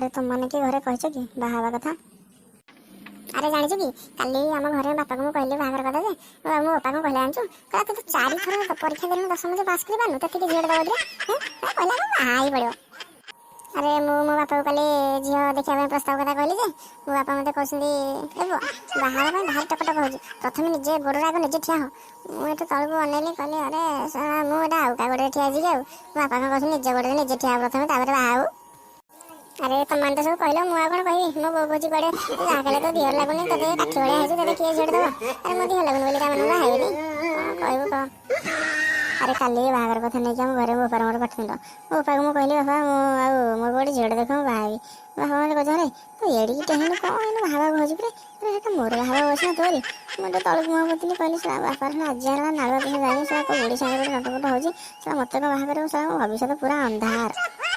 ଆରେ, ତୁମମାନେ କି ଘରେ କହିଛ କି ବାହା ହେବା କଥା? ଆରେ, ଜାଣିଛୁ କି, କାଲି ଆମ ଘରେ ବାପାକୁ ମୁଁ କହିଲି ବାହାଘର କଥା ଯେ, ମୋ ବାପା କଣ କହିଲା ଜାଣିଛୁ? କହିଲା, ତୁ ତ ଚାରିଥର ପରୀକ୍ଷା ଦେଲୁ ଦଶମ ଯେ ପାସ୍ କରିପାରୁନୁ, ତତେ କିଏ ଝିଅଟେ ଦବ କିରେ? କହିଲା ମୁଁ ବାହା ହେଇ ପଡ଼ିବ। ଆରେ, ମୁଁ ମୋ ବାପାକୁ କାଲି ଝିଅ ଦେଖିବା ପାଇଁ ପ୍ରସ୍ତାବ କଥା କହିଲି ଯେ, ମୋ ବାପା ମୋତେ କହୁଛନ୍ତି, ଏ ପୁଅ, ବାହା ହେବା ପାଇଁ ଭାରି ଟକଟକ ହଉଛି, ପ୍ରଥମେ ନିଜେ ଗୋଡ଼ରେ ଆଗ ନିଜେ ଠିଆ ହ। ମୁଁ ଏଠୁ ତଳକୁ ଅନେଇଲି, କହିଲି, ଆରେ ଶଳା, ମୁଁ ଏଇଟା ଆଉ କାହା ଗୋଡ଼ରେ ଠିଆ ହେଇଛି କି? ଆଉ ମୋ ବାପା କଣ କହୁଛନ୍ତି, ନିଜ ଗୋଡ଼ରେ ନିଜେ ଠିଆ ହବ ପ୍ରଥମେ, ତାପରେ ବାହା ହବୁ। ଆରେ, ତମମାନେ ତ ସବୁ କହିଲ, ମୁଁ ଆଉ କଣ କହିବି? ମୋ ବୋଉ କହୁଛି, କୁଆଡ଼େ ତୁ ଯାହା କଲେ ତୋ ଦିହରେ ଲାଗୁନି, ତୋତେ କାଠି ଭଳିଆ ହେଇଛୁ, ତୋତେ କିଏ ଝିଅଟେ ଦବ? ଆରେ, ମୋ ଦିହ ଲାଗୁନି ବୋଲି ତା ମାନେ ମୁଁ ବାହା ହେବିନି? କଣ କହିବୁ କହ। ଆରେ, କାଲି ବାହାଘର କଥା ନେଇକି ଆମ ଘରେ ମୋ ବାପାର ମୋର ପାଟିତୁଣ୍ଡ। ମୋ ବାପାକୁ ମୁଁ କହିଲି, ବାପା, ମୁଁ ଆଉ ମୋ ଗୋଟେ ଝିଅଟେ ଦେଖ, ମୁଁ ବାହା ହେବି। ବାପା ମୋତେ କହୁଛି, ଆରେ, ତୁ ଏଡ଼ିକି ହେନୁ କଣ ଏଇନୁ ବାହା ହେବାକୁ ହଉଛି ପୁରେ? ଆରେ, ସେଟା ମୋର ବାହା ହେବାକୁ ଅଛି ନା ତୋରି? ମୁଁ ତ ତଳକୁ ମୁହଁ ପୋତିଲି। କହିଲି, ଶଳା ବାପାର ଆଜି ହେଲା ନାଳୁଆ ପିଠା ଯାଇନି, ଶଳା କୋଉ ବୁଢ଼ୀ ସାଙ୍ଗରେ ଗୋଟେ ନଟପଟ ହଉଛି, ଶଳା ମତେ କଣ ବାହା କରିବ? ଶଳା, ମୋ ଭବିଷ୍ୟତ ପୁରା ଅନ୍ଧାର।